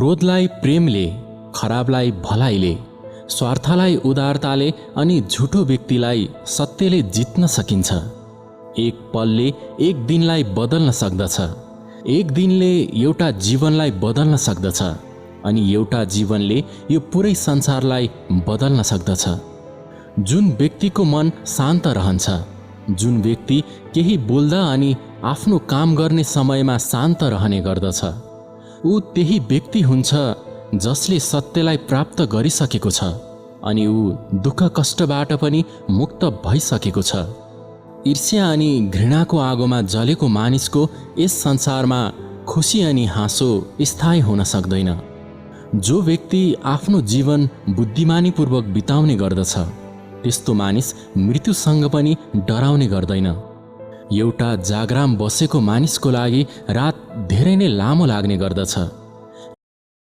क्रोधलाई प्रेमले, खराबलाई भलाइले, स्वार्थलाई उदारताले अनि झुटो व्यक्तिलाई सत्यले जित्न सकिन्छ। एक पलले एक दिनलाई बदल्न सक्दछ, एक दिनले एउटा जीवनलाई बदल्न सक्दछ अनि एउटा जीवनले यो पुरै संसारलाई बदल्न सक्दछ। जुन व्यक्तिको मन शान्त रहन्छ, जुन व्यक्ति केही बोल्दा अनि आफ्नो काम गर्ने समयमा शान्त रहने गर्दछ, ऊ त्यही व्यक्ति हुन्छ जसले सत्यलाई प्राप्त गरिसकेको छ अनि ऊ दुःख कष्टबाट पनि मुक्त भइसकेको छ। ईर्ष्या अनि घृणाको आगोमा जलेको मानिसको यस संसारमा खुसी अनि हाँसो स्थायी हुन सक्दैन। जो व्यक्ति आफ्नो जीवन बुद्धिमानीपूर्वक बिताउने गर्दछ त्यस्तो मानिस मृत्युसँग पनि डराउने गर्दैन। एउटा जागराम बसेको मानिसको लागि रात धेरै नै लामो लाग्ने गर्दछ।